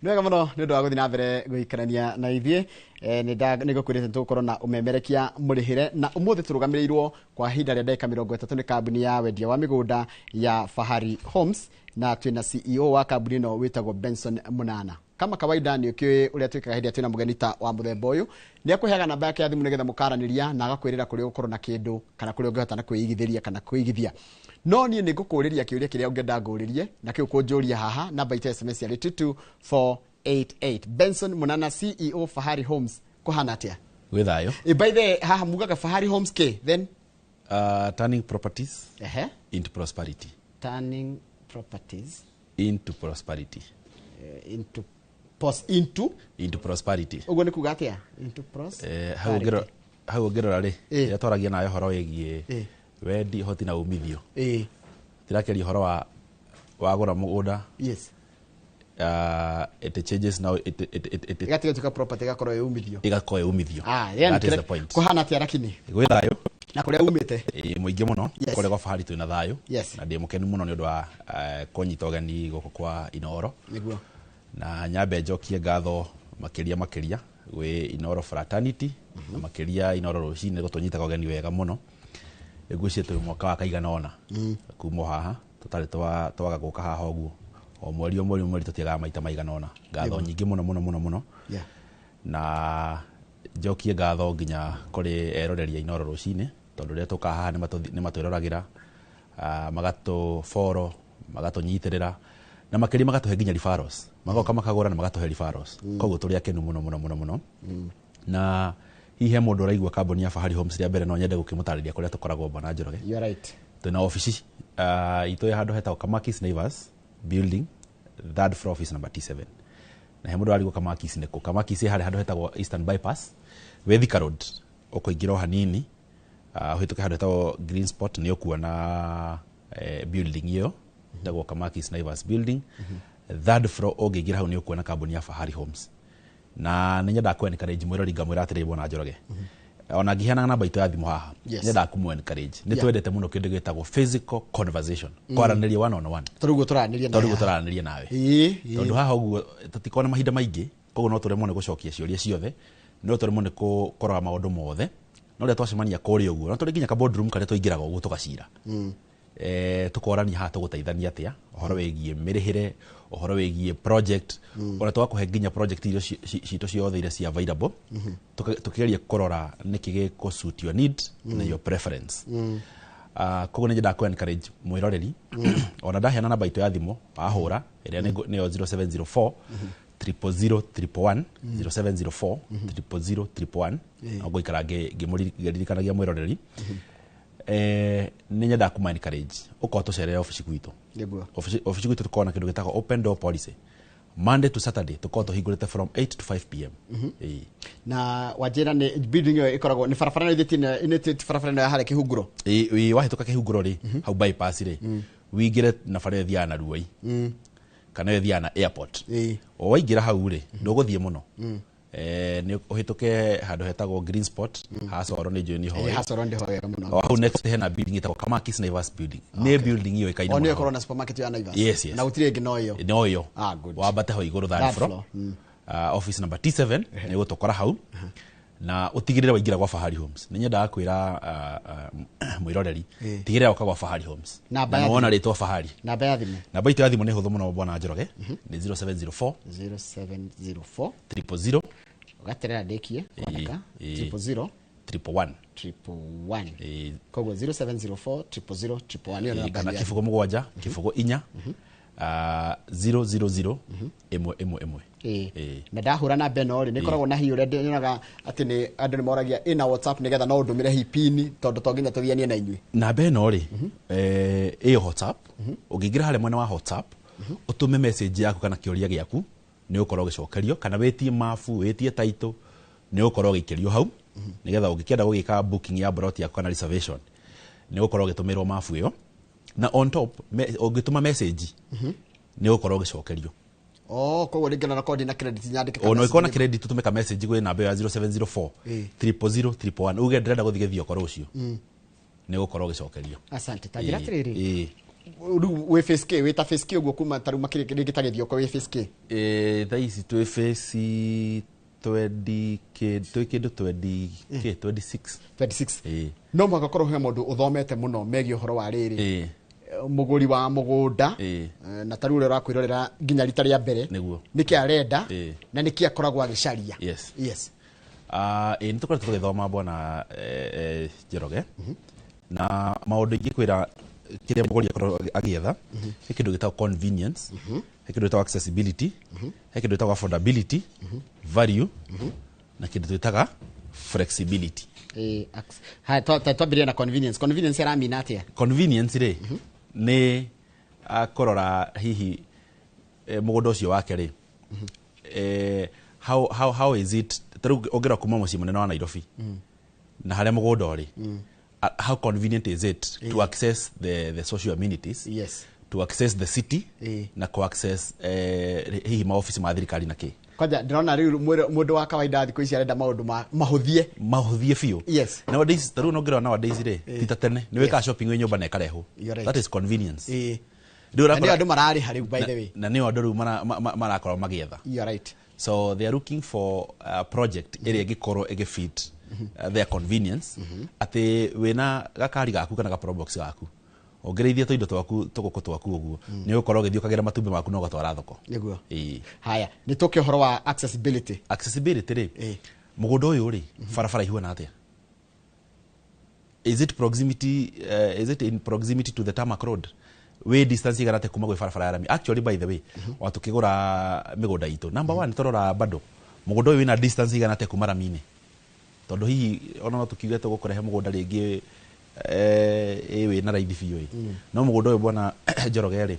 Nĩ wega mũno nĩ ũndũ wa gũthiĩ na mbere gũikarania na ithuĩ. Nĩ ngũkwĩrĩte tũgũkorwo na ũmemerekia mũrĩhĩre, na ũmũthĩ tũrũgamĩrĩirwo kwa ihinda rĩa ndagĩka 30 nĩ kambuni ya wendia wa mĩgũnda ya Fahari Homes, na twĩna CEO wa kambuni ĩno wĩtagwo Benson Munana. Kama kawaida, nĩ ũkĩũĩ ũrĩa twĩkaga hĩndĩ ĩrĩa twĩna mũgeni ta wa mũthemba ũyũ: nĩ akũheaga namba yake ya thimũ nĩgetha mũkaranĩria, na agakwĩrĩra kũrĩa ũgũkorwo na kĩndũ kana kũrĩa ũngĩhota na kwĩigithĩria kana kwĩigithia. No niĩ nĩ ngũkũrĩria kĩũria kĩrĩa ũngĩenda ngũrĩrie, na kĩu kũnjũria haha namba itũ ya SMS yarĩ 22488. Benson Munana, CEO Fahari Homes, kũhana atĩa? Gwĩ thayũ. By the way, haha mugaga Fahari Homes k then? Turning properties into prosperity. Turning properties into prosperity. Into pos into Into prosperity. Ũguo nĩ kuga atĩa, into pros? Hau ũngĩrora rĩ, rĩrĩa twaragia nawe ũhoro wĩgiĩ wendi, ũhoti na umithio, tirakeria ũhoro wa wagũra mũgũnda, it changes now, it ĩgatiga tuĩka property, ĩgakorwo ĩ umithio. Ĩgakorwo ĩ umithio. Ah, yani. That is the point. Kũhana atĩa lakini? Gwĩ thayũ. Na kũrĩa umĩte? Ĩ, mũingĩ mũno. Kũrĩa gwa Fahari twĩna thayũ. Na ndĩ mũkenu mũno nĩ ũndũ wa kũnyita ũgeni gũkũ kwa Inooro. Na nyambe njokie ngatho makĩria makĩria gwĩ Inooro Fraternity, na makĩria Inooro Rũcinĩ gũtũnyitaga ũgeni wega mũno. Ngwĩciria twĩ mwaka wa kaigana ũna kuma o haha tũtarĩ twaga gũka haha ũguo, o mweri o mweri o mweri tũtiagaga maita maigana ũna. Ngatho nyingĩ mũno mũno mũno mũno. Na njokie ngatho nginya kũrĩ eroreri a Inooro Rũcinĩ, tondũ rĩrĩa tũkaga haha nĩ matwĩroragĩra, magatũ follow, magatũnyitĩrĩra, na makĩria magatũhe nginya referrals, magoka makagũra na magatũhe referrals. Koguo tũrĩ akenu mũno mũno mũno mũno. Na hihi he mũndũ ũraigua kambuni ya Fahari Homes rĩa mbere, no nyende gũkĩmũtarĩria kũrĩa tũkoragwo, bwana Njoroge. You are right. Twĩna obici itũ ĩ handũ hetagwo Kamakis Naivas Building, third floor, office number T7. Na he mũndũ ararigwo Kamakis nĩkũ? Kamakis ĩ harĩa handũ hetagwo Eastern Bypass, wĩ Thika Road, ũkũingĩra o hanini, ũhĩtũke handũ hetagwo Green Spot, nĩ ũkuona building ĩyo ĩtagwo Kamakis Naivas Building, third floor. Ũngĩingĩra hau nĩ ũkuona kambuni ya Fahari Homes. Na nĩ nyendaga kũ encourage mwĩrori, ngamwĩra atĩrĩrĩ, bwana Njoroge, ona ngĩheanaga namba itũ ya thimũ haha, nyendaga kũmũ encourage. Nĩ twendete mũno kĩndũ gĩtagwo physical conversation, kwaranĩria one on one. Tondũ ũguo tũraranĩria Tondũ ũguo tũraranĩria nawe. Tondũ haha ũguo tũtikoragwo na mahinda maingĩ, koguo no tũremwo nĩ gũcokia ciũria ciothe, no tũremwo nĩ kũrora maũndũ mothe. No rĩrĩa twacemania kũrĩa ũguo, no tũrĩ nginya ka boardroom karĩa tũingĩraga ũguo tũgacira, tũkorania haha tũgũteithania atĩa ũhoro wĩgiĩ mĩrĩhĩre, ũhoro wĩgiĩ project, ona tũgakũhe nginya project iria citũ ciothe iria ci available, tũkĩgeria kũrora nĩkĩ gĩkũ suit your need na your preference. Koguo nĩ nyendaga kũ encourage mwĩroreri, ona ndaheana namba itũ ya thimũ, wahũra ĩrĩa nĩyo 0704 000 111, 0704 000 111, no ngũikara ngĩririkanagia mwĩroreri. Nĩ nyendaga kũma encourage ũkorwo tũcerere obici gwitũ. Obici gwitũ tũkoragwo na kĩndũ gĩtagwo open door policy. Monday to Saturday tũkoragwo tũhingũrĩte from 8 to 5 p.m. Ĩĩ. Na wanjĩra nĩ building ĩyo ĩkoragwo nĩ barabara ĩno ĩthĩtie ĩnĩtĩ barabara ĩno ya harĩa Kĩhunguro? Ĩĩ, wahĩtũka Kĩhunguro rĩ, hau bypass rĩ, wingĩre na bara ĩyo ĩthiaga na Ruai kana ĩyo ĩthiaga na airport. O waingĩra hau rĩ, ndũgũthiĩ mũno, nĩ ũhĩtũke handũ hetagwo Green Spot Hasoro, nĩ njũĩ nĩ hoĩ. Hasoro ndĩho wega mũno. O hau next hena building ĩtagwo Kamakis Naivas Building, nĩ building ĩyo ĩkaine O nĩyo mũno. ĩkorwo na supermarket ya Naivas? Yes. Na gũtirĩ ĩngĩ, no ĩyo? No ĩyo. Ah, good. Wambate ho igũrũ third Third floor, floor, office number T7, nĩ ũgũtũkora hau. Na ũtigĩrĩre waingĩra gwa Fahari Homes. Nĩ nyendaga kwĩra mwĩroreri, tigĩrĩra ũka gwa Fahari Homes. Namba na ya wona rĩtwa Fahari. Namba ya thimũ? Namba itũ ya thimũ nĩ hũthũ mũno, bwana Njoroge, nĩ 0704 0704 000 ũgaterera ndĩkie kwandĩka. 000 111. 111. Ĩĩ. Koguo 0704 000 111 nĩyo namba Kana ya 070 4 000 111. Ĩĩ. Na ndahũra namba ĩno rĩ, nĩ ĩkoragwo na hihi ũrĩa nyonaga atĩ nĩ andũ nĩ moragia ĩna WhatsApp, nĩgetha no ũndũmĩre hihi pin, tondũ to nginya tũgianie na inyuĩ? Namba ĩno rĩ, ĩyo WhatsApp, ũngĩingĩra harĩa mwena wa WhatsApp ũtũme message yaku kana kĩũria gĩaku, nĩ ũgũkorwo ũgĩcokerio, kana wĩtie mabu, wĩtie title, nĩ ũgũkorwo ũgĩikĩrio hau, nĩgetha ũngĩkĩenda gũgĩka booking ya plot yaku kana reservation, nĩ ũgũkorwo ũgĩtũmĩrwo mabu ĩyo. Na on top ũngĩtũma message nĩ ũgũkorwo ũgĩcokerio. Oh, koguo rĩngĩ ona korwo ndina credit nyandĩke ka Ona ũngĩkorwo na message. credit, ũtũme ka message gwĩ namba ĩyo ya 0704 000 111, uge ndĩrenda gũthiĩ Gĩthioko rũciũ, nĩ ũgũkorwo ũgĩcokerio. Asante. Ta njĩra atĩrĩrĩ, Rĩu wĩ phase K, wĩ ta phase K ũguo kuma ta rĩu makĩria rĩngĩ ta Gĩthioko wĩ phase K? Thaa ici twĩ phase 20 k, twĩ kĩndũ 20 k, 26. 26. Ĩĩ. No mũhaka korwo he mũndũ ũthomete mũno megiĩ ũhoro wa rĩrĩ, mũgũri wa mũgũnda, na ta rĩu ũrĩa ũrakwĩrorera nginya rita rĩa mbere, Nĩguo. nĩkĩ arenda na nĩkĩ akoragwo agĩcaria. Yes. Yes. Ĩĩ, nĩ tũkoretwo tũgĩthoma bwana Njoroge, na maũndũ ingĩkwĩra kĩrĩa mũgũri akoragwo agĩetha, he kĩndũ gĩtagwo convenience, he kĩndũ gĩtagwo accessibility, he kĩndũ gĩtagwo affordability, value, na kĩndũ twĩtaga flexibility. Haya, twambĩrĩrie na convenience. Convenience ĩramina atĩa? Convenience rĩ, nĩ kũrora hihi mũgũnda ũcio wake rĩ, how is it, ta rĩu ũngĩrora kuma mũciĩ mũnene wa Nairobi na harĩa mũgũnda ũrĩ, how convenient is it to access the social amenities, to access the city, na ku access hihi maofici ma thirikari na kĩ. Kwanja ndĩrona rĩu mũndũ wa kawaida thikũ ici arenda maũndũ mahũthie. Mahũthie biũ. Yes. Nowadays, ta rĩu no ngĩrora nowadays rĩ, ti ta tene nĩ wĩkaga shopping wĩ nyũmba na ĩkarehwo. You're right. That is convenience. Rĩu Na nĩo ũrakora andũ mararĩha rĩu, by the way. Na nĩo andũ rĩu marakorwo magĩetha. You're right. So they are looking for a project ĩrĩa ĩngĩkorwo ĩgĩfit their convenience, atĩ wĩna gakari gaku kana ga probox gaku, ũngĩrĩithia tũindo twaku, tũgũkũ twaku ũguo, nĩ ũgũkorwo ũgĩthiĩ ũkagĩra matumbĩ maku na ũgatwara thoko. Nĩguo. Ĩĩ. Haya, nĩ tũke ũhoro wa accessibility. Accessibility rĩ, Ĩĩ. mũgũnda ũyũ rĩ, barabara ihuana atĩa? Is it proximity, is it in proximity to the tarmac road? Wĩ distance igana atĩa kuma gwĩ barabara ya rami? Actually, by the way, wa tukĩgũra mĩgũnda itũ, number one tũrora bado mũgũnda ũyũ wĩna distance igana atĩa kuma rami-inĩ, tondũ hihi ona no tũkiuge tũgũkũrehe mũgũnda rĩngĩ wĩna raithi biũ ĩ, no mũgũnda ũyũ bwana Njoroge rĩ,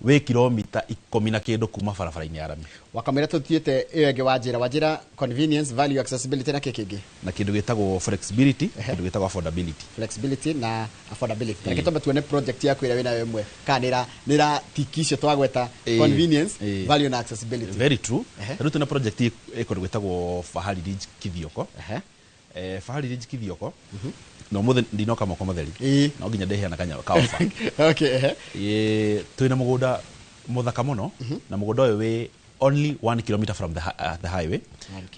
wĩ kilomita 10 na kĩndũ kuma barabara-inĩ ya rami. Wakamwĩra tũthiĩte ĩyo ĩngĩ, wanjĩra convenience, value, accessibility na kĩ kĩngĩ? Na kĩndũ gĩtagwo flexibility, kĩndũ gĩtagwo affordability. Flexibility na affordability. Reke twambe tuone project yaku ĩrĩa wĩnayo ĩmwe kana nĩra tiki icio twagweta, convenience, value na accessibility. Very true. Rĩu twĩna project ĩ kũndũ gwĩtagwo Fahari Ridge Kithioko. Fahari Ridge Kithioko, na ũmũthĩ ndinoka moko matheri, no nginya ndĩheana kanya ka offer. Okay, ehe. Twĩna mũgũnda mũthaka mũno, na mũgũnda ũyũ wĩ only 1 kilometer from the highway,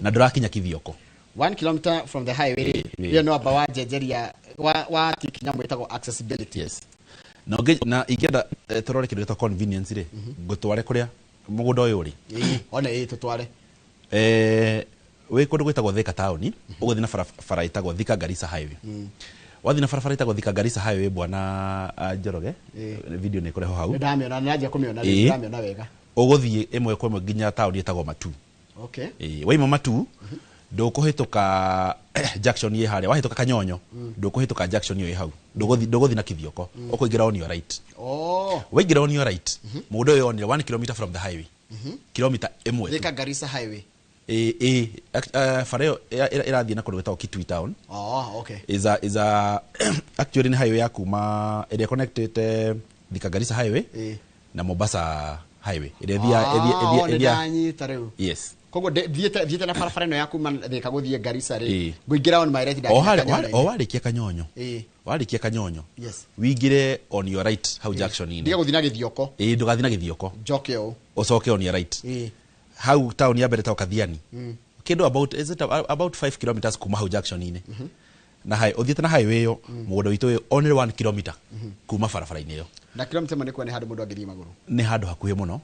na ndũrakinya Kithioko. 1 kilometer from the highway. Ĩyo no amba wanjenjeria wa tiki nyamũ ĩtagwo accessibility. Yes. Na na ingĩenda tũrore kĩndũ gĩtagwo convenience rĩ, ngũtware kũrĩa mũgũnda ũyũ ũrĩ. Ĩĩ, one ĩĩ tũtware. Wĩ kũndũ gwĩtagwo Thika town, ũgũthiĩ na barabara ĩtagwo Thika Garissa Highway. Wathiĩ na barabara ĩtagwo Thika Garissa Highway, bwana Njoroge, video nĩ ĩkũreho hau. Nĩ ndamĩona, nĩ ndanjia kũmĩona rĩu, ndamĩona wega. Ũgũthiĩ ĩmwe kwa ĩmwe nginya taũni ĩtagwo Matu. Waima Matu, ndũkũhĩtũka junction ĩ harĩa, wahĩtũka Kanyonyo, ndũkũhĩtũka junction ĩyo ĩ hau. Ndũgũthiĩ na Kithioko, ũkũingĩra on your right. Waingĩra on your right, mũgũnda ũyũ onire 1 kilometer from the highway. Kilomita ĩmwe tu. Thika Garissa Highway. Bara ĩyo ĩrathiĩ na kũndũ gwĩtagwo Kitui town. Oh, okay. Is a, is a, actually nĩ highway ya kuma ĩrĩa connected Thika Garissa Highway na Mombasa Highway. Ĩrĩa Nĩ ndanyita rĩu. Yes. Koguo thiĩte na barabara ĩno ya kuma Thika gũthiĩ Garissa rĩ, ngũingĩra on my right O ndakinya harĩa, Kanyonyo-inĩ. o warĩkia Kanyonyo. Warĩkia Kanyonyo. Yes. Wĩingĩre on your right hau junction-inĩ. Ndiga gũthiĩ na Gĩthioko. Ĩĩ, ndũgathiĩ na Gĩthioko. Njoke ũũ. Ũcoke on your right. Hau town ya mbere ta Kathiani. Kĩndũ about, is it about 5 kilometers kuma hau junction-inĩ. Na hai, ũthiĩte na highway ĩyo, mũgũnda witũ ũyũ only 1 kilometer kuma barabara-inĩ ĩyo. Na kilomita ĩmwe nĩ kuo nĩ handũ mũndũ angĩthiĩ magũrũ. Nĩ handũ hakuhĩ mũno.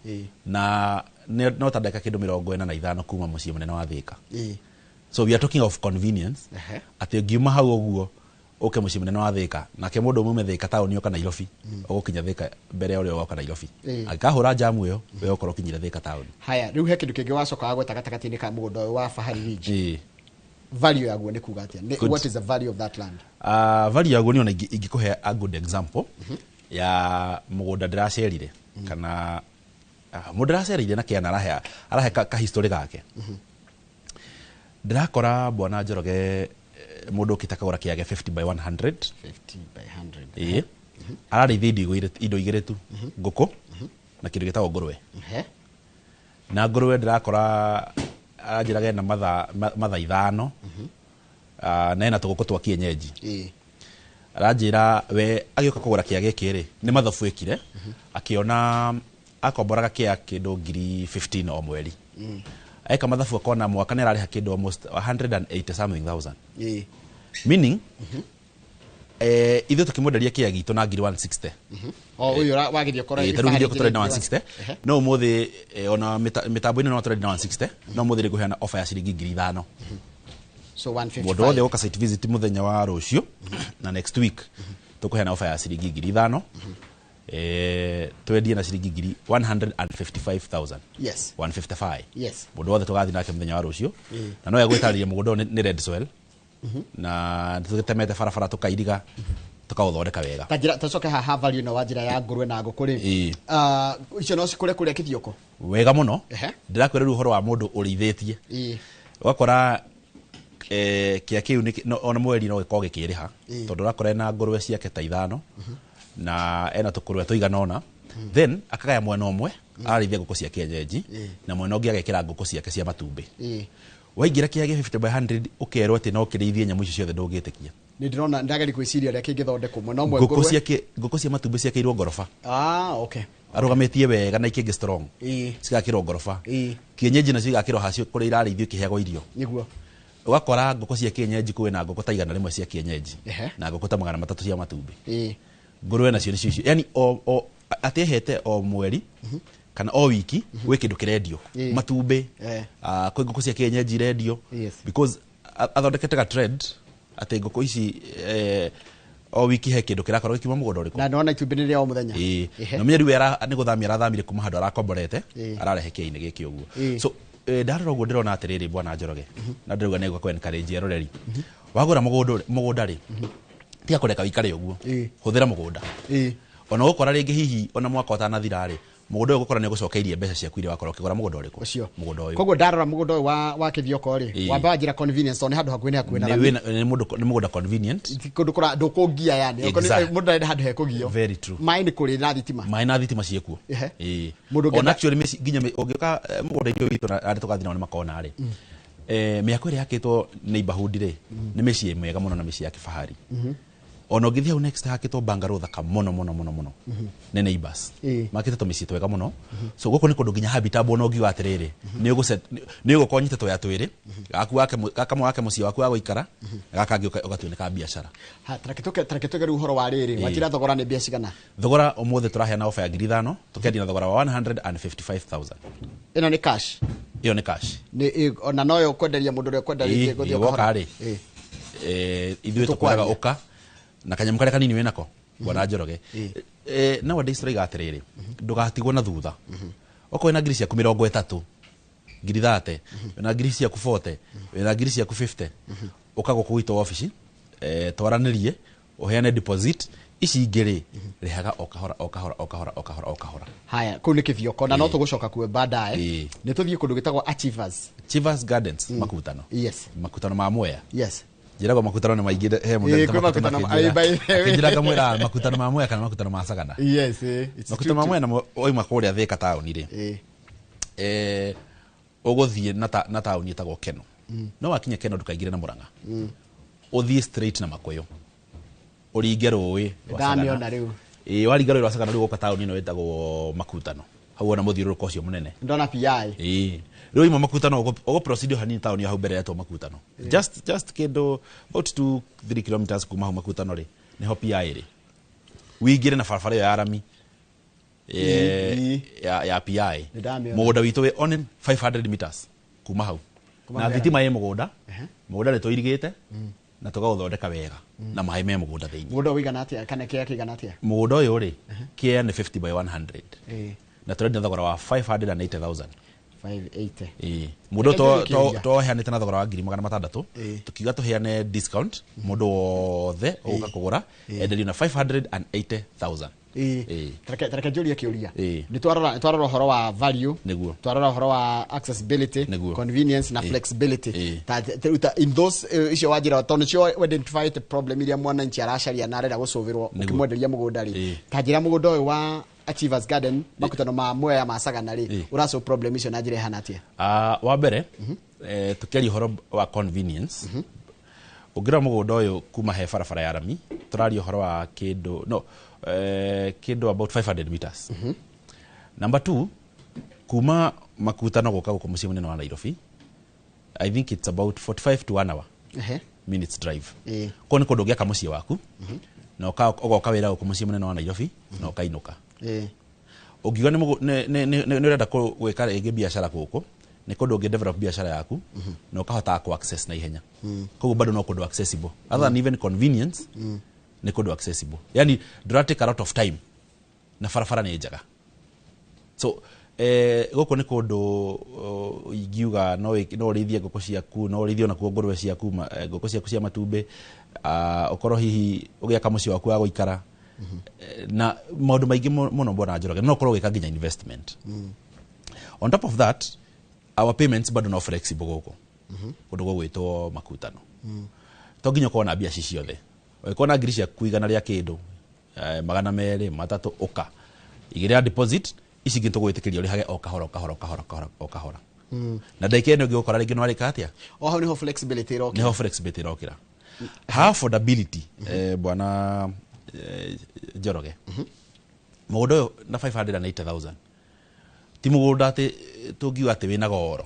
Na no ta ndagĩka kĩndũ mĩrongo ĩna na ithano kuma mũciĩ mũnene wa Thika. So we are talking of convenience. Atĩ ũngiuma hau ũguo ũke mũciĩ mũnene wa Thika, nake mũndũ ũmwe ume Thika taũni oka Nairobi, ũgũkinya Thika mbere ya ũrĩa ũgoka Nairobi. Angĩkahũra jamu ĩyo, we ũkorwo ũkinyire Thika taũni. Haya, rĩu he kĩndũ kĩngĩ wacokaga gweta gatagatĩ-inĩ ka mũgũnda ũyũ wa Fahari Ridge. Value yaguo nĩ kuga atĩa? Good. What is the value of that land? Value yaguo nĩ ona ingĩkũhe a good example ya mũgũnda ndĩracerire, kana mũndũ ndĩracereire na kĩana arahe ka history gake. Ndĩrakora bwana Njoroge, mũndũ ũkĩte akagũra kĩage 50 by 100. 50 by 100. Ĩĩ. Ararĩithia indo igĩrĩ tu, ngũkũ na kĩndũ gĩtagwo ngũrwe. Na ngũrwe ndĩrakora aranjĩraga ena mathaa 5, na ena tũgũkũ twa kienyeji. Aranjĩra we agĩũka kũgũra kĩa gĩkĩ rĩ, nĩ mathabu ekire, akĩona akomboraga kĩa kĩndũ ngiri 15 o mweri. Eka mathabu akona mwaka nĩ ararĩha kĩndũ almost 180 something thousand. Meaning, ithuĩ tũkĩmwenderia kĩa gitũ na ngiri 160. O ũyũ wagĩthiĩ ũkora Ta rĩu gĩthiĩ tũrenda 160. No ũmũthĩ ona mĩtambo-inĩ no tũrenda 160, no ũmũthĩ nĩ ngũheana offer ya ciringi ngiri 5. So 155. Mũndũ wothe ũka site visit mũthenya wa rũciũ na next week tũkũheana offer ya ciringi ngiri 5. Twendie na ciringi ngiri 155,000. Yes. 155. Yes. Mũndũ wothe tũgathiĩ nake mũthenya wa rũciũ. Na no egwĩtarĩria mũgũnda ũyũ nĩ red soil. Na tũgĩtemete barabara tũkairiga tũkaũthondeka wega. Ta njĩra tũcoke haha value no wa njĩra ya ngũrwe na ngũkũ rĩ. Icio no cikũre kũrĩa Kĩthioko. Wega mũno. Ndĩrakwĩra rĩu ũhoro wa mũndũ ũrĩithĩtie. Ũgakora kĩa kĩu ona mweri no gĩkorwo gĩkĩrĩha tondũ ũrakora ena ngũrwe ciake ta 5 na ena tũkũrwe tũigana ũna, then akagaya mwena ũmwe ararĩithia ngũkũ cia kienyeji na mwena ũngĩ agekĩra ngũkũ ciake cia matumbĩ. Waingĩra kĩa 50 by 100 ũkerwo atĩ no ũkĩrĩithie nyamũ icio ciothe ndũngĩtĩkia. Nĩ ndĩrona ndageria gwĩciria ũrĩa kĩngĩthondekwo mwena ũmwe ngũrwe. Ngũkũ cia matumbĩ ciakĩirwo ngoroba. Okay. Arũgamĩtie wega na ikĩngĩ strong. Cigakĩrwo ngoroba. Kienyeji nacio igakĩrwo hacio kũrĩa irarĩithio ikĩheagwo irio. Nĩguo. Ũgakora ngũkũ cia kienyeji kwĩna ngũkũ ta 100 cia kienyeji na ngũkũ ta 300 cia matumbĩ. Ngũrwe nacio nĩcio icio. Yaani o atĩhete o mweri kana o wiki gwĩ kĩndũ kĩrendio matumbĩ, kwĩ ngũkũ cia kienyeji irendio, because athondekete ga trend atĩ ngũkũ ici o wiki he kĩndũ kĩrakorwo gĩkiuma mũgũnda ũrĩkũ. Na nĩwona itumbĩ nĩ rĩa o mũthenya. Na ũmenye rĩu nĩ gũthamia arathamire kuma handũ arakomborete ararehe kĩainĩ gĩkĩ ũguo. So ndarora ũguo ndĩrona atĩrĩrĩ bwana Njoroge, na ndĩrauga nĩ ngũkũ encourage eroreri. Wagũra mũgũnda rĩ, tiga kũreka wĩikare ũguo, hũthĩra mũgũnda. Ona ũgũkora rĩngĩ hihi ona mwaka ũtanathira rĩ, mũgũnda ũyũ ũgũkora nĩ ũgũcokeirie mbeca ciaku iria wakorwo ũkĩgũra mũgũnda ũrĩkũ? Ũcio. Mũgũnda ũyũ. Koguo ndarora mũgũnda ũyũ wa Kĩthioko rĩ, wamba wanjĩra convenience tondũ nĩ handũ hakuhĩ nĩ hakuhĩ na rami. Nĩ mũgũnda convenient. Ti kũndũ kũra ndũkũngia yani. Mũndũ ndarenda handũ hekũgio. Very true. Maĩ nĩ kũrĩ na thitima. Maĩ na thitima ciĩkuo. Ona actually nginya ũngĩũka mũgũnda-inĩ ũyũ witũ na arĩa tũgathiĩ nao nĩ makona rĩ. Mĩako ĩrĩa yakĩtwo neighborhood rĩ, nĩ mĩciĩ mĩega mũno na mĩciĩ ya kĩbahari. Ona ũngĩthiĩ hau next hakĩtwo bungalow thaka mũno mũno mũno mũno. Nĩ neighbors. Makĩte tũmĩciĩ twega mũno. So gũkũ nĩ kũndũ nginya habitable ona ũngiuga atĩrĩrĩ, nĩ ũgũkorwo ũnyite tũya twĩrĩ, gaku gakamwe wake mũciĩ waku wa gũikara, na gaka kangĩ ũgatua nĩ ka biacara. Tareke tũge rĩu ũhoro wa rĩrĩ, wanjĩra thogora nĩ mbia cigana? Thogora ũmũthĩ tũraheana offer ya ngiri 5, tũkendia na thogora wa 155,000. Ĩno nĩ cash? Ĩyo nĩ cash. Nĩ ona noyo ũkwenderia mũndũ ũrĩa ũkwenda rĩngĩ gũthiĩ ũkahora. Ithuĩ tũkwĩraga ũka na kanyamũ karĩa kanini wĩnako bwana Njoroge. Nowadays tũraiga atĩrĩrĩ, ndũgatigwo na thutha. Okorwo wĩna ngiri ciaku 30, ngiri 30, wĩna ngiri ciaku 40, wĩna ngiri ciaku 50, ũka gũkũ gwitũ wabici, twaranĩrie, ũheane deposit, ici ingĩ rĩ, rĩhaga o kahora o kahora o kahora o kahora o kahora. Haya, kũu nĩ Kĩthioko na no tũgũcoka kuo baadaye. Nĩ tũthiĩ kũndũ gĩtagwo Achievers. Achievers Gardens, Makutano. Yes. Makutano ma Mwea. Yes. Njĩragwo makutano nĩ maingĩ he mũndũ Kwĩ makutano akĩnjĩra ngamwĩra makutano ma Mwea kana makutano ma Sagana. Yes, it's makutano ma Mwea namo oima kũrĩa Thika taũni rĩ. Ũgũthiĩ na taũni ĩtagwo Keno. No wakinya Keno ndũkaingĩre na Mũrang'a. Ũthiĩ straight na Makũyũ. Ũringe rũĩ rwa Sagana. Ndamĩona rĩu. Waringa rũĩ rwa Sagana rĩu ũgoka taũni ĩno ĩtagwo Makutano. Hau wona mũthiũrũrũko ũcio mũnene. Ndona PI. Rĩu ima Makutano ũgũ proceed hanini taũni hau mbere yetwo Makutano. Just kĩndũ about 2-3 kilometers kuma hau Makutano rĩ, nĩho PI rĩ. Wĩingĩre na barabara ĩyo ya rami ya PI. Mũgũnda witũ wĩ only 500 meters kuma hau. Na thitima ĩ mũgũnda. Mũgũnda nĩ tũirigĩte na tũkaũthondeka wega na maĩ me mũgũnda thĩinĩ. Mũgũnda ũigana atĩa kana kĩa kĩigana atĩa? Mũgũnda ũyũ rĩ, kĩa nĩ 50 by 100. Na tũrendia thogora wa 580,000. 580. Mũndũ toheanĩte na thogora wa ngiri 600, tukiuga tũheane discount mũndũ wothe ũgũka kũgũra enderio na 580,000. Tareke njũrie kĩũria. Nĩ twarora ũhoro wa value, twarora ũhoro wa accessibility, convenience na flexibility. Ta in those icio wanjĩra tondũ nĩcio identify the problem iria mwananchi aracaria na arenda gũcũvĩrwo ũkĩmwenderia mũgũnda rĩ. Ta njĩra mũgũnda ũyũ wa Achievers Garden makutano ma Mwea ma Sagana rĩ, ũrasolve problem icio na njĩra ĩhana atĩa? Wa mbere, tũkĩaria ũhoro wa convenience, Ũngĩrora mũgũnda ũyũ kuma he barabara ya rami, tũraria ũhoro wa kĩndũ no kĩndũ about 500 meters. Number 2, kuma Makutano gũka gũkũ mũciĩ mũnene wa Nairobi, I think it's about 45 to 1 hour minutes drive. Kũu nĩ kũndũ ũngĩaka mũciĩ waku na ũgoka wĩra gũkũ mũciĩ mũnene wa Nairobi na ũkainũka. Ũngiuga nĩ ũrenda gwĩka rĩngĩ biacara gũkũ, nĩ kũndũ ũngĩ develop biacara yaku na ũkahota ku access na ihenya. Koguo bado no kũndũ accessible. Other than even convenience, nĩ kũndũ accessible. Yani ndũra take a lot of time na barabara nĩ njega. So gũkũ nĩ kũndũ ingiuga no ũrĩithie ngũkũ ciaku, no ũrĩithie onakuo ngũrwe ciaku, ngũkũ ciaku cia matumbĩ, ũkorwo hihi ũgĩaka mũciĩ waku wa gũikara, na maũndũ maingĩ mũno Bwana Njoroge, no ũkorwo ũgĩka nginya investment. On top of that, our payments bado no flexible gũkũ kũndũ gũgwĩtwo Makutano. To nginya ũkorwo na mbia ci ciothe, ũngĩkorwo na ngiri ciaku 100 rĩa kĩndũ, 200, 300, ũka igĩrĩ ya deposit, ici ingĩ tũgwĩtĩkĩria ũrĩhage o kahora o kahora o kahora kahora o kahora. Na ndagĩka ĩno ĩngĩ ũgũkora rĩngĩ nĩwarĩka atĩa? O hau nĩho flexibility ĩrokĩra. Nĩho flexibility ĩrokĩra. Ha affordability, Bwana Njoroge, mũgũnda ũyũ na 580,000 ti mũgũnda atĩ tũngiuga atĩ wĩna goro,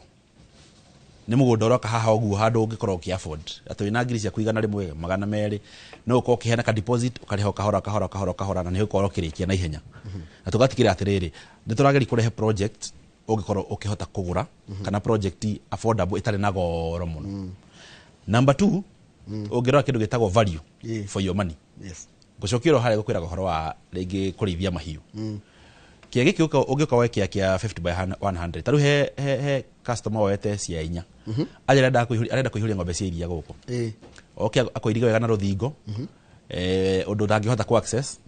nĩ mũgũnda ũroka haha ũguo handũ ũngĩkorwo ũkĩ afford atĩ wĩna ngiri ciaku 100, 200, no ũkorwo ũkĩheana ka deposit ũkarĩha o kahora kahora kahora kahora, na nĩ ũkorwo ũkĩrĩkia na ihenya. Na tũgatigĩrĩra atĩrĩrĩ, nĩ tũrageria kũrehe project ũngĩkorwo ũkĩhota kũgũra, kana project affordable ĩtarĩ na goro mũno. Number 2, ũngĩrora kĩndũ gĩtagwo value for your money. Ngũcokia oro harĩa gũkwĩraga ũhoro wa rĩngĩ kũrĩithia mahiũ. Kĩa gĩkĩ ũngĩũka woe kĩa kĩa 50 by 100, ta rĩu he customer woete cia 4, aje arenda kũihũria ng'ombe cia iria gũkũ. Oke akoiriga wega na rũthingo, ũndũ ndangĩhota ku access,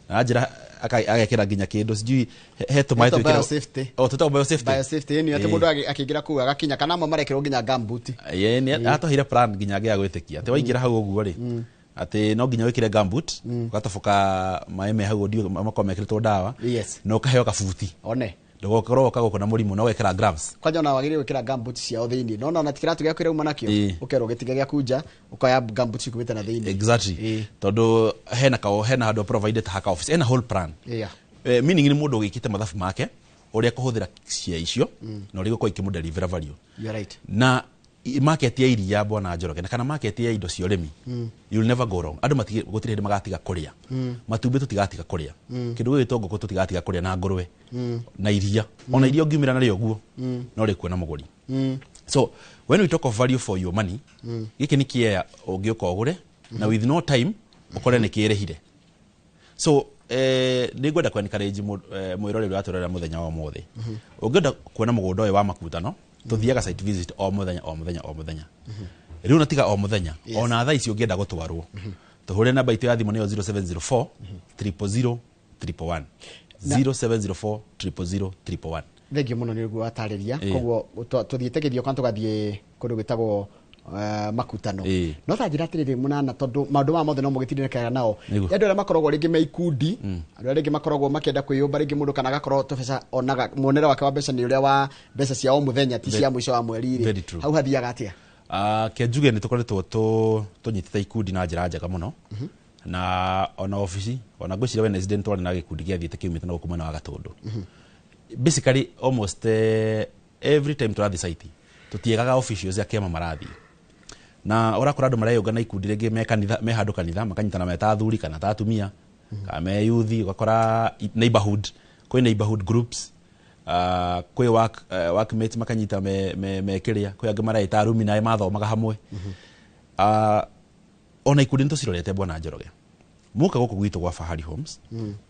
na njĩra agekĩra nginya kĩndũ sijui he tũmaĩ Twĩtagwo twĩkĩra- biosafety. O, twĩtagwo biosafety. Biosafety, nĩ atĩ mũndũ akĩingĩra kũu agakinya, kana amwe marekĩrwo nginya gumboot. Ĩĩ, nĩ atũheire plan nginya ngĩaga gwĩtĩkia atĩ waingĩra hau ũguo rĩ, atĩ no nginya wĩkĩre gumboot, ũgatoboka maĩ me hau ũndio makorwo mekĩrĩtwo ndawa, na ũkaheo kabuti. One. Ndũgokorwo ũka gũkũ na mũrimũ, na ũgekĩra gloves. Kwanja ona wagĩrĩire gwĩkĩra gumboot ciao thĩinĩ, no ona ti kĩratũ gĩaku kĩrĩa uma nakĩo, ũkerwo gĩtige gĩaku nja, ũkoya gumboot cikumĩte na thĩinĩ. Exactly. Tondũ hena hena handũ provided haka office, hena whole plan. Meaning nĩ mũndũ ũgĩkĩte mathabu make ũrĩa kũhũthĩra cia icio, na ũrĩa gũkorwo ikĩmũdeliver value. You are right. Na market ya iria Bwana Njoroge, na kana market ya indo cia ũrĩmi, you'll never go wrong. Andũ gũtirĩ hĩndĩ magatiga kũrĩa. Matumbĩ tũtigatiga kũrĩa. Kĩndũ gĩgwĩtwo ngũkũ tũtigatiga kũrĩa, na ngũrwe, na iria. Ona iria ũngiumĩra narĩo ũguo, no rĩkuona mũgũri. So when we talk of value for your money, gĩkĩ nĩ kĩea ũngĩũka ũgũre, na with no time ũkore nĩ kĩrĩhire. So nĩ ngwenda kũ encourage mwĩroreri ũratũrorera mũthenya wa ũmũthĩ. Ũngĩenda kuona mũgũnda ũyũ wa Makutano, tũthiaga site visit o mũthenya o mũthenya o mũthenya. Rĩu na tiga o mũthenya, ona thaa ici ũngĩenda gũtwarwo, tũhũre namba itũ ya thimũ nĩyo 0704 000 111. 0704 000 111. Thengiũ mũno nĩ ũguo watarĩria. Koguo tũthiĩte gĩthio kana tũgathiĩ kũndũ gwĩtagwo Makutano. No ta njĩra atĩrĩrĩ mũnana, tondũ maũndũ maya mothe no mũgĩtindĩkaga nao. Andũ arĩa makoragwo rĩngĩ me ikundi, andũ arĩa rĩngĩ makoragwo makĩenda kwĩyũmba, rĩngĩ mũndũ kana agakorwo tũbeca onaga muonere wake wa mbeca nĩ ũrĩa wa mbeca cia o mũthenya, ti cia mũico wa mweri rĩ. Very true. Hau hathiaga atĩa? Ke njuge nĩ tũkoretwo tũnyitĩte ikundi na njĩra njega mũno, na ona obici, ona ngwĩciria Wednesday nĩ twarĩ na gĩkundi gĩathiĩte kiumĩte na gũkũ mwena wa Gatũndũ. Basically almost every time tũrathiĩ site, tũtiĩgaga officials a kĩama marathiĩ. Na ũrakora andũ mareyũnga na ikundi rĩngĩ me kanitha, me handũ kanitha, makanyitana me ta athuri kana ta atumia, kana me youth, ũgakora neighborhood, kwĩ neighborhood groups, kwĩ workmates makanyita me kĩrĩa, kwĩ angĩ mareita arumi nae mathomaga hamwe. Ona ikundi nĩ tũcirorete Bwana Njoroge. Mũka gũkũ gwitũ gwa Fahari Homes,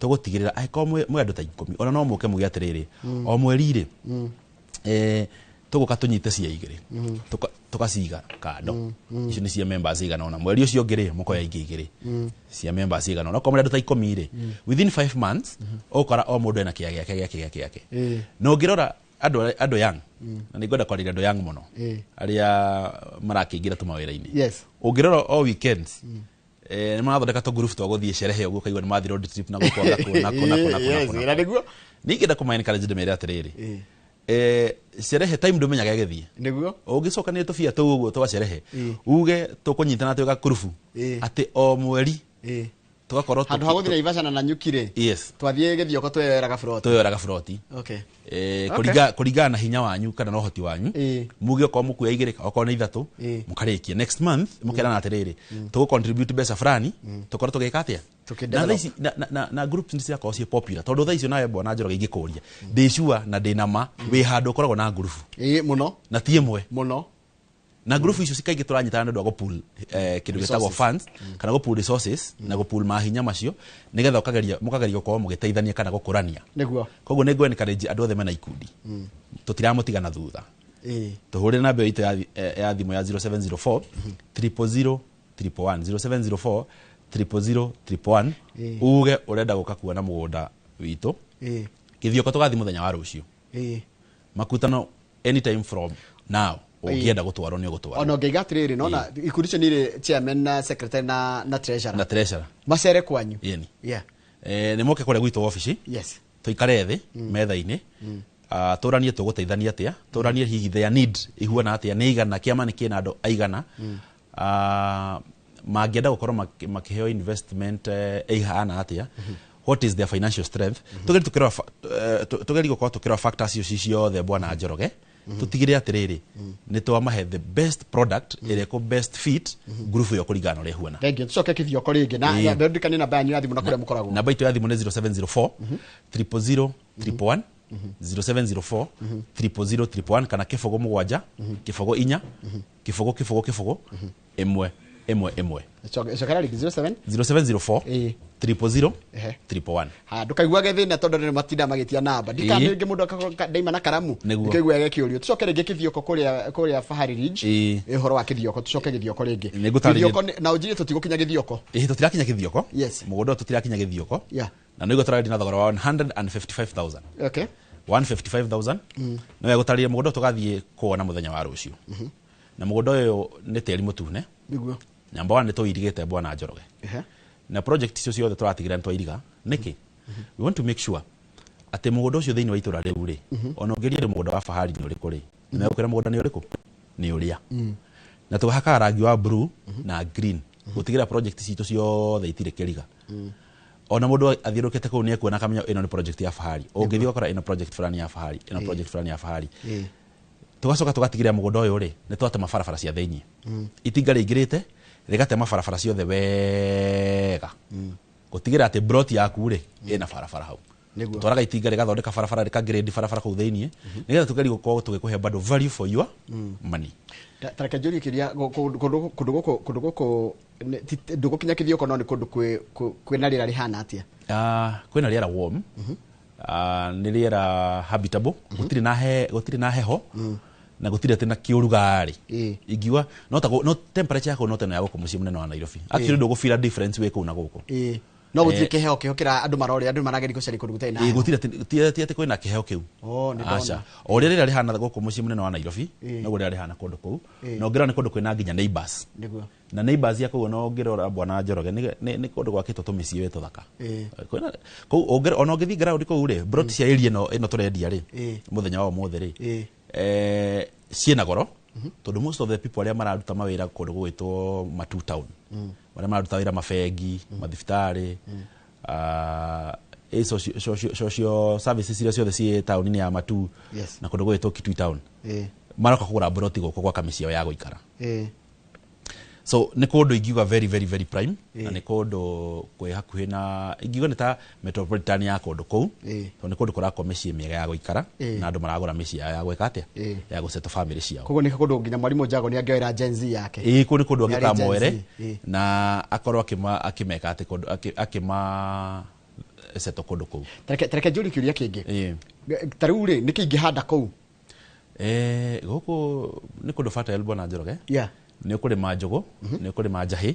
tũgũtigĩrĩra angĩkorwo mwĩ andũ ta 10, ona no mũke muge atĩrĩrĩ, o mweri rĩ, tũgũka tũnyite cia 2, tũkaciga kando. Icio nĩ cia members igana ũna. Mweri ũcio ũngĩ rĩ, mũkoya ingĩ 2 cia members igana ũna. Okorwo mũrĩ andũ ta 10 rĩ, within 5 months, ũgũkora o mũndũ ena kĩa gĩake, gĩake, gĩake, gĩake. Na ũngĩrora andũ young, na nĩ ngwenda kwarĩria andũ young mũno, arĩa marakĩingĩra tũmawĩra-inĩ. Ũngĩrora o weekends, nĩ marathondeka tũ group twa gũthiĩ sherehe ũguo, ũkaigua nĩ mathiĩ road trip na gũkũ, na kũ, na kũ, na kũ, na kũ, na kũ. Yes, na nĩguo. Ningĩenda kũma encourage ndĩmere atĩrĩrĩ, Sherehe time ndũmenyaga ĩgĩthiĩ. Nĩguo. Ũngĩcokanĩria tũbia tũu ũguo twa sherehe, uge tũkũnyitana twĩ gakurubu atĩ o mweri tũgakorwo handũ ha gũthiĩ Naivasha na Nanyuki rĩ, yes, twathiĩ Gĩthioko twĩyoeraga buroti. Twĩyoeraga buroti. Okay. Kũringana na hinya wanyu kana na ũhoti wanyu, muge okorwo mũkuoya igĩrĩ, okorwo nĩ ithatũ, mũkarĩkia next month mũkerana atĩrĩrĩ, tũgũ contribute mbeca fulani, tũkorwo tũgĩka atĩa. Na thaa ici na groups nĩ cirakorwo ciĩ popular, tondũ thaa icio nawe bwana Njoroge ingĩkũria, ndĩ sure na ndĩ na ma wĩ handũ ũkoragwo na ngurubu. Ĩĩ, mũno. Na ti ĩmwe. Mũno. Na ngurubu icio cikaingĩ tũranyitana nĩ ũndũ wa gũpool kĩndũ gĩtagwo funds kana gũpool resources na gũpool mahinya macio, nĩgetha mũkageria gũkorwo mũgĩteithania kana gũkũrania. Nĩguo. Koguo nĩ ngũ encourage andũ othe mena ikundi, tũtiramũtiga na thutha. Tũhũrĩre namba ĩyo itũ ya thimũ ya 0704 000 111, 0704 000 111, uge ũrenda gũka kuona mũgũnda witũ. Gĩthioko tũgathiĩ mũthenya wa rũciũ. Makutano anytime from now. Ũngĩenda gũtwarwo nĩ ũgũtwarwo. Ona ũngĩiga atĩrĩrĩ, nona ikundi icio nĩ irĩ chairman na secretary na treasurer. Na treasurer. Macere kwanyu. Yeni. Yeah. Nĩ moke kũrĩa gwitũ obici. Yes. Tũikare thĩ metha-inĩ. Tũranie tũgũteithania atĩa, tũranie hihi their need ihuana atĩa, nĩ igana, kĩama nĩ kĩna andũ aigana. Mangĩenda gũkorwo makĩheo investment ĩhana atĩa, what is their financial strength. Tũgerie gũkorwo tũkĩrora factors icio ciothe bwana Njoroge, tũtigĩrĩre atĩrĩrĩ nĩ twamahe the best product ĩrĩa ĩkũ best fit group ĩyo kũringana na ũrĩa ĩhuana. Thank you. Tũcoke Kĩthioko rĩngĩ na ndirikanie namba yanyu ya thimũ na kũrĩa mũkoragwo. Namba itũ ya thimũ nĩ 0704 000 111, 0704 000 111, kana 0 7 0 4 0 0 0 1 1 1. Cokera rĩngĩ 07 0704 000 111. Ha, ndũkaiguage thĩna tondũ nĩ matinda magĩtia namba. Ndikanĩngĩ mũndũ ndaima na karamu, ndũkaiguage kĩũrio. Tũcoke rĩngĩ Kĩthioko kũrĩa Fahari Ridge. Ũhoro wa Kĩthioko, tũcoke Gĩthioko rĩngĩ. Gĩthioko na ũnjĩre tũtigũkinya Gĩthioko. Tũtirakinya Gĩthioko. Yes. Mũgũnda ũyũ tũtirakinya Gĩthioko. Yeah. Na nĩguo tũrarendia na thogora wa 155,000. Okay. 155,000. No gũtarĩria mũgũnda ũyũ tũgathiĩ kuona mũthenya wa rũciũ. Na mũgũnda ũyũ nĩ tĩri mũtune. Nĩguo. Namba 1 nĩ tũirigĩte bwana Njoroge. Na project icio ciothe tũratigĩrĩra nĩ twairiga. Nĩkĩ? We want to make sure atĩ mũgũnda ũcio thĩinĩ wa itũra rĩu rĩ, ona ũngĩria mũgũnda wa Fahari nĩ ũrĩkũ rĩ, nĩ megũkwĩra mũgũnda nĩ ũrĩkũ? Nĩ ũrĩa. Na tũhakaga rangi wa blue na green gũtigĩrĩra project citũ ciothe itirĩ kĩriga. Ona mũndũ athiũrũrũkĩte kũu nĩ ekuona akamenya ĩno nĩ project ya Fahari. Ũngĩthiĩ ũgakora ĩno project fulani ya Fahari, ĩno project fulani ya Fahari. Tũgacoka tũgatigĩrĩra mũgũnda ũyũ rĩ, nĩ twatema barabara cia thĩinĩ. Itinga rĩingĩrĩte rĩgatema barabara ciothe wega. Gũtigĩrĩra atĩ plot yaku rĩ, ĩna barabara hau. Tũtwaraga itinga rĩgathondeka barabara, rĩkagrade barabara kũu thĩinĩ, nĩgetha tũgerie gũkorwo tũgĩkũhe bado value for your money. Ta reke njũrie kĩũria, kũndũ gũkũ ndũgũkinya Kĩthioko, no nĩ kũndũ kwĩna rĩera rĩhana atĩa? Kwĩna rĩera warm. Nĩ rĩera habitable, gũtirĩ na heho, na gũtirĩ atĩ na kĩũrugarĩ. Ingiuga no temperature yaku no ta ĩno ya gũkũ mũciĩ mũnene wa Nairobi. Actually ndũgũfeel a difference wĩ kũu na gũkũ. No gũtirĩ kĩheo kĩho kĩra andũ marorĩa, andũ marageria gũcaria kũndũ gũtarĩ na heho. Gũtirĩ ti atĩ kwĩna kĩheo kĩu. Oh, nĩ ndona. Aca. O ũrĩa rĩera rĩhana gũkũ mũciĩ mũnene wa Nairobi, noguo rĩera rĩhana kũndũ kũu. Na ũngĩrora nĩ kũndũ kwĩna nginya neighbors. Nĩguo. Na neighbors ya kũu ona ũngĩrora bwana Njoroge, nĩ kũndũ gwakĩtwo tũmĩciĩ wĩ tũthaka. Kwĩna, kũu ona ũngĩthiĩ ground kũu rĩ, plot cia area ĩno tũrendia rĩ, mũthenya wa ũmũthĩ rĩ, ciĩna goro, tondũ most of the people arĩa mararuta mawĩra kũndũ gũgwĩtwo Matu Town, arĩa mararuta wĩra mabengi, mathibitarĩ, social services iria ciothe ciĩ taũni-inĩ ya Matu, na kũndũ gũgwĩtwo Kitui Town, maroka kũgũra broti gũkũ gwaka mĩciĩ yao ya gũikara. So nĩ kũndũ ingiuga very very very prime, na nĩ kũndũ kwĩ hakuhĩ na ingiuga nĩ ta metropolitan ya kũndũ kũu, tondũ nĩ kũndũ kũrakwo mĩciĩ mĩega ya gũikara, na andũ maragũra mĩciĩ yao ya gwĩka atĩa, ya gũsettle family ciao. Koguo nĩ kũndũ nginya mwarimũ Jago nĩ angĩoera Gen Z yake. Ĩĩ, kũu nĩ kũndũ Nĩ arĩ angĩũka Gen Z. amoere, na akorwo akĩmeka atĩ kũndũ, akĩma settle kũndũ kũu. Tareke njũrie kĩũria kĩngĩ. Ta rĩu rĩ, nĩkĩ ingĩhanda kũu? Gũkũ nĩ kũndũ fertile bwana Njoroge. Nĩ ũkũrĩma njũgũ, nĩ ũkũrĩma njahĩ,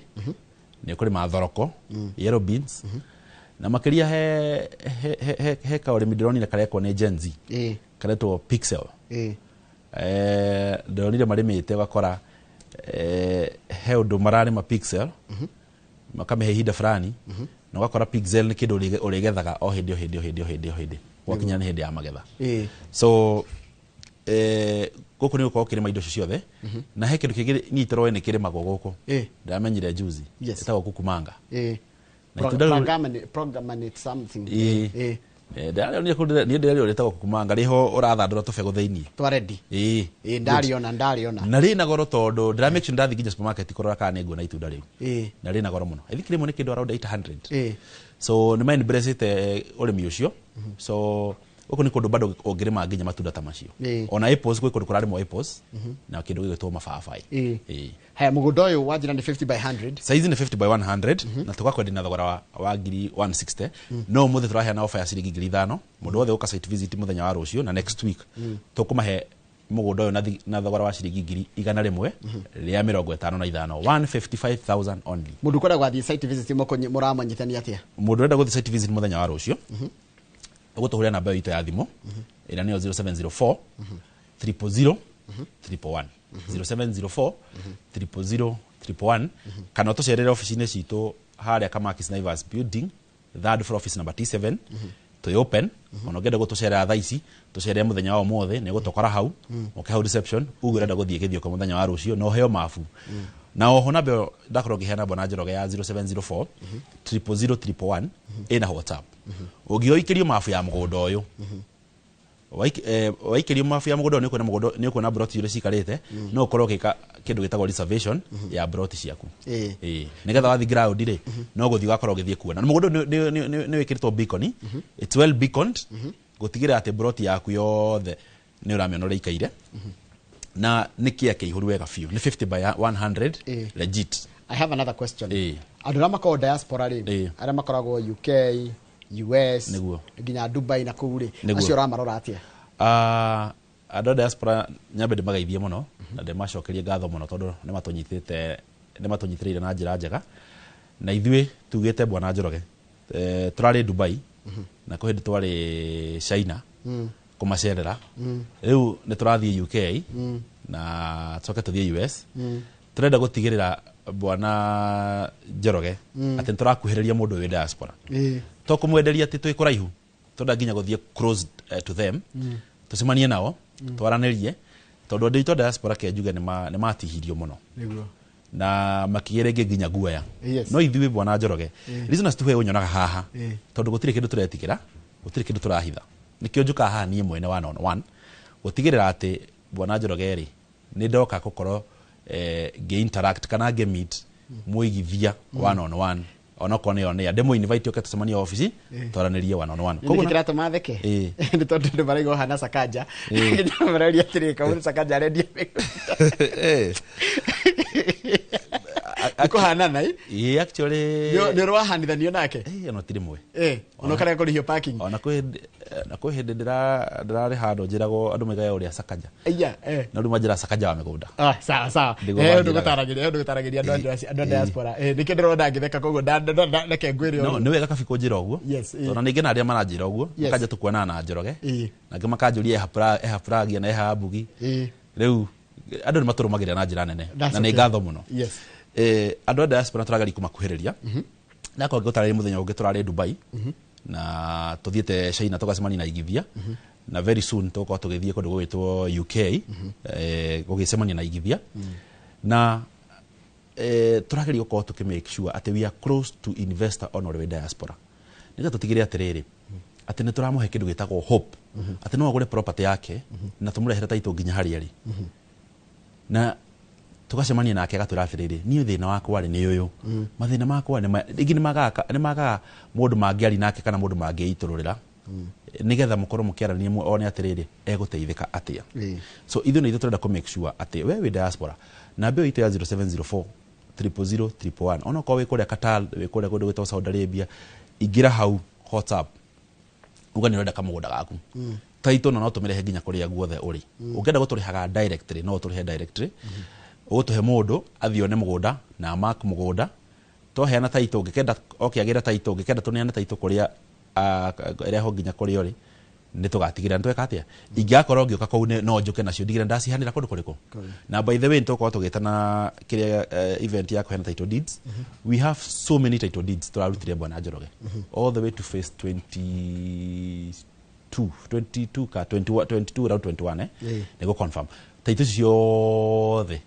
nĩ ũkũrĩma thoroko, yellow beans. Na makĩria he kaũrĩmi ndĩronire karekwo nĩ Gen Z. Karetwo Pixel. Ndĩronire marĩmĩte ũgakora, he ũndũ mararĩma Pixel, makamĩhe ihinda fulani, na ũgakora Pixel nĩ kĩndũ ũrĩgethaga o hĩndĩ, o hĩndĩ, o hĩndĩ, o hĩndĩ, o hĩndĩ. Gwakinya nĩ hĩndĩ ya magetha. So Gũkũ nĩ gũkorwo kĩrĩma indo icio ciothe, na he kĩndũ kĩngĩ niĩ tũroĩ nĩ kĩrĩmagwo gũkũ, ndamenyire juzi, ĩtagwo kukumanga. Na itunda Pomegranate something. Ndĩrarĩonire kũndũ, niĩ ndĩrarĩo rĩtagwo kukumanga, rĩho ũrathandũra tũbegũ thĩiniĩ. Twa ready. Ĩĩ. Ndariona, ndariona. Na rĩna goro tondũ ndĩra make sure ndathiĩ nginya supermarket kũrora kana nĩ nguona itunda rĩu. Na rĩna goro mũno. I think rĩmwe nĩ kĩndũ around 800. So nĩ ma embrace ũrĩmi ũcio. So gũkũ nĩ kũndũ bado ũngĩrĩma nginya matunda ta macio. Ona apples, gwĩ kũndũ kũrarĩmwo apples na kĩndũ gĩgwĩtwo mababaĩ. Haya, mũgũnda ũyũ wanjĩra nĩ 50 by 100. Size nĩ 50 by 100, na tũgakwendia na thogora wa ngiri 160, no ũmũthĩ tũraheana offer ya ciringi 5,000. Mũndũ wothe ũka site visit mũthenya wa rũciũ na next week, tũkũmahe mũgũnda ũyũ na thogora wa ciringi 155,000, 155,000 only. Mũndũ ũkwenda gwathiĩ site visit mũramanyithania atĩa? Mũndũ ũrenda gũthiĩ site visit mũthenya wa rũciũ, ũgũtũhũrĩra namba ĩyo itũ ya thimũ ĩrĩa nĩyo 0704 000 111, 0704 000 111, kana ũtũcerere ofici-inĩ citũ harĩa Kamakis Naivas building, third floor, office number T7. Twĩ open. Ona ũngĩenda gũtũcerera thaa ici, tũcerere mũthenya wa ũmũthĩ, nĩ ũgũtũkora hau. Ũke hau reception uge ũrenda gũthiĩ Gĩthiũka mũthenya wa rũciũ na ũheo mabu. Na oho namba ĩyo ndakorwo ngĩheana, Bwana Njoroge, ya 0704 000 111, ĩna WhatsApp. Ũngĩoikĩrio mabu ya mũgũnda ũyũ, waikĩrio mabu ya mũgũnda ũyũ, nĩ ũkuona mũgũnda, nĩ ũkuona broti ũrĩa cikarĩte, no ũkorwo ũgĩka kĩndũ gĩtagwo reservation ya broti ciaku. Ĩĩ, nĩgetha wathiĩ ground rĩ, no gũthiĩ ũgakorwo ũgĩthiĩ kuona. Na mũgũnda ũyũ nĩ wĩkĩrĩtwo beacon, it's well beaconed, gũtigĩrĩra atĩ broti yaku yothe nĩ ũramĩona ũrĩa ikaire, na nĩ kĩa kĩihũru wega biũ, nĩ 50 by 100. Legit. I have another question. Andũ arĩa makoragwo diaspora rĩ, arĩa makoragwo UK, US, nginya Dubai na kũu rĩ, acio ũramarora atĩa? Ah, andũ a diaspora nyambe ndĩmageithie mũno na ndĩmacokerie ngatho mũno tondũ nĩ matũnyitĩrĩire na njĩra njega. Na ithuĩ tugĩte, Bwana Njoroge, tũrarĩ Dubai na kwĩ hĩndĩ twarĩ China kũmacerera, rĩu nĩ tũrathiĩ UK na tũcoke tũthiĩ US. Tũrenda gũtigĩrĩra, Bwana Njoroge, atĩ nĩ tũrakuhĩrĩria mũndũ wĩ diaspora, to kũmwenderia atĩ twĩ kũraihu, tũrenda nginya gũthiĩ close to them, tũcemanie nao, twaranĩrie, tondũ andũ aitũ a diaspora, ke njuge, nĩ matihirio mũno na makĩgĩa rĩngĩ nginya guoya. No ithuĩ, Bwana Njoroge, reason as to why ũnyonaga haha, tondũ gũtirĩ kĩndũ tũretigĩra, gũtirĩ kĩndũ tũrahitha. Nĩkĩo njũkaga haha niĩ mwene one on one gũtigĩrĩra atĩ, Bwana Njoroge rĩ, nĩ ndoka gũkorwo ngĩ-interact kana ngĩ-meet mũigithia one on one, onokorwo nĩ on air, ndĩmũ invite oke tũcemanie ofici, twaranĩrie one on one. Nĩ kĩ kĩratũma theke? Nĩ tondũ andũ maraigua ũhana Sakaja. Maraũria atĩrĩ, kaũndũ Sakaja arendia mĩgũnda. Nĩ kũhanana ĩ? Ĩĩ, actually. Nĩ ũrĩ wahanithanio nake? Ona ti rĩmwe. Ona ũkarega kũrĩhio parking? Ona kwĩ hĩndĩ ndĩrarĩ handũ njĩragwo andũ maigaga ũrĩa Sakaja, Iya, eh. no rĩu manjĩra Sakaja wa mĩgũnda. Ah, sawa sawa. Nĩguo Ũndũ manjĩraga. gũtaragĩria, ũndũ gũtaragĩria andũ a diaspora. Nĩkĩo ndĩrona ngĩtheka, koguo reke ngwĩre No ũguo. nĩ wega kabi kũnjĩra ũguo, tondũ ningĩ na arĩa maranjĩra ũguo, makanja tũkuonana na Njoroge, nangĩ makanjũria eha Pragia na eha Mbugi. Rĩu andũ nĩ matũrũmagĩrĩra na njĩra nene, That's na nĩ okay. ngatho mũno. Andũ a diaspora tũrageria kũmakuhĩrĩria. Nakorwo ngĩgũtarĩria, mũthenya ũngĩ tũrarĩ Dubai na tũthiĩte China tũgacemania na igithia, na very soon tũgũkorwo tũgĩthiĩ kũndũ gũgwĩtwo UK, gũgĩcemania na igithia, na tũrageria gũkorwo tũkĩ make sure atĩ we are close to investor on ũrĩa wĩ diaspora, nĩgetha tũtigĩrĩre atĩrĩrĩ, atĩ nĩ tũramũhe kĩndũ gĩtagwo hope, atĩ no agũre property yake na tũmũrehere title nginya harĩa arĩ, na tũgacemania nake agatwĩra atĩrĩrĩ, niĩ thĩna wakwa rĩ nĩ ũyũ, mathĩna makwa nĩ rĩngĩ nĩ magaga mũndũ mangĩaria nake kana mũndũ mangĩitũrũrĩra, nĩgetha mũkorwo mũkĩarania one atĩrĩrĩ, egũteithĩka atĩa. So ithuĩ nĩ ithuĩ tũrenda kũ make sure atĩ we wĩ diaspora, namba ĩyo itũ ya 0704 000 111, onokorwo wĩ kũrĩa Qatar, wĩ kũrĩa kũndũ gwĩtagwo Saudi Arabia, ingĩra hau WhatsApp, uga nĩ ũrenda kamũgũnda gaku taitũ, na no tũmĩrehe nginya kũrĩa guothe ũrĩ. Ũngĩenda gũtũrĩhaga directly, no ũtũrĩhe directly, ũgũtũhe mũndũ athiĩ one mũgũnda na mark mũgũnda, twaheana taitũ, ũngĩkenda oke agĩre taitũ, ũngĩkenda tũneane taitũ kũrĩa ĩrehwo nginya kũrĩa ũrĩ, nĩ tũgatigĩrĩra nĩ tweka atĩa. Ingĩgakorwo ngĩũka kũu no njũke nacio ndigĩre ndacihanĩra kũndũ kũrĩkũ. Na by the way, nĩ tũgũkorwo tũgĩtana kĩrĩa event ya kũheana title deeds. We have so many title deeds tũrarutire, Bwana Njoroge, all the way to phase 22. 22 22 ka 21 22 around 21 nĩguo confirm. Title ciothe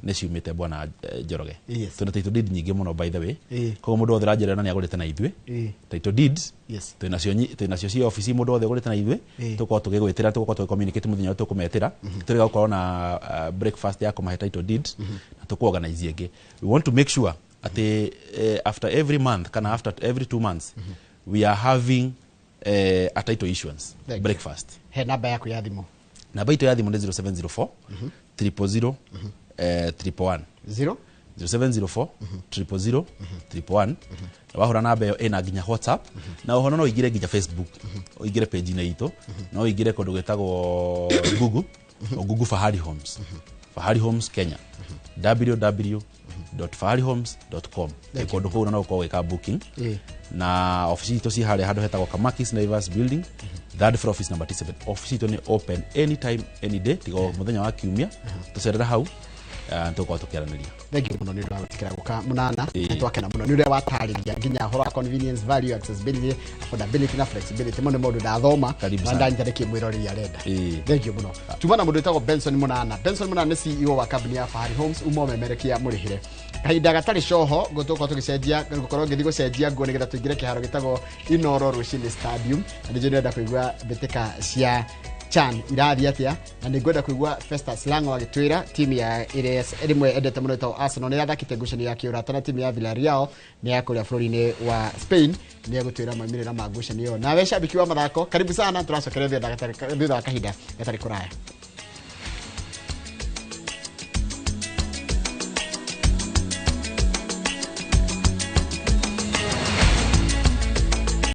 nĩ ciumĩte bwana Njoroge. Twĩna title deed nyingĩ mũno, by the way. Koguo mũndũ wothe ũranjĩra na nĩ agũrĩte na ithuĩ title deeds, twĩnacio twĩnacio ci ofici. Mũndũ wothe ũgũrĩte na ithuĩ, tũkorwo tũgĩgwĩtĩra, tũgũkorwo tũgĩcommunicate mũthenya ũrĩa tũkũmetĩra. Tũrĩga gũkorwo na breakfast ya kũmahe title deeds na tũkũ-organize ĩngĩ. We want to make sure atĩ after every month kana after every 2 months we are having a title issuance Thank you. breakfast. He namba yaku ya thimũ. Namba itũ ya thimũ nĩ 0704 000 111. 0 0704 000 111. Wahũra namba ĩyo, ĩna nginya WhatsApp, na oho no ũingĩre nginya Facebook, ũingĩre page-inĩ itũ, no ũingĩre kũndũ gwĩtagwo Google, o Google Fahari Homes, Fahari Homes Kenya, www.faharihomes.com. Kũndũ kũu no ũkorwo ũgĩka booking. Na ofici itũ ci harĩa handũ hetagwo Kamakis Naivas Building, third floor, office number T7. Ofici itũ nĩ open anytime, any day, tiga o mũthenya wa kiumia. Tũcerera hau, tũkorwo tũkĩaranĩria. Thank you mũno nĩ ũndũ wa gwĩtĩkĩra gũka, Mũnana. Nĩ twakena mũno nĩ ũrĩa watarĩria nginya ũhoro wa convenience value, accessibility, affordability na flexibility. Mo nĩ maũndũ ndathoma Karibu na sana. ndanyita nĩkĩ mwĩroreri arenda. Thank you mũno. Tuma na mũndũ wĩtagwo Benson Mũnana. Benson Mũnana nĩ CEO wa kambuni ya Fahari Homes. Uma ũmemerekia mũrĩhĩre kahinda gatarĩ coho gũtũkorwo tũgĩcenjia, gũkorwo ngĩthiĩ gũcenjia nguo nĩgetha tũingĩre kĩharo gĩtagwo Inoro Rũcinĩ Stadium, na nĩnjũĩ nĩrenda kũigua mbĩtĩka cia CHAN irathiĩ atĩa, na nĩ ngwenda kũigua Festus Lango agĩtwĩra timu ya ĩrĩa rĩmwe endete mũno ĩtagwo Arsenal nĩ yathakĩte ngucanio ya kĩũrata na timu ya Villarreal nĩ ya kũrĩa bũrũri-inĩ wa Spain. Nĩ egũtwĩra maumĩrĩra ma ngucanio ĩyo. Nawe cambiki wa mathako, karibu sana. Tũracokeria thutha wa kahinda gatarĩ kũraya.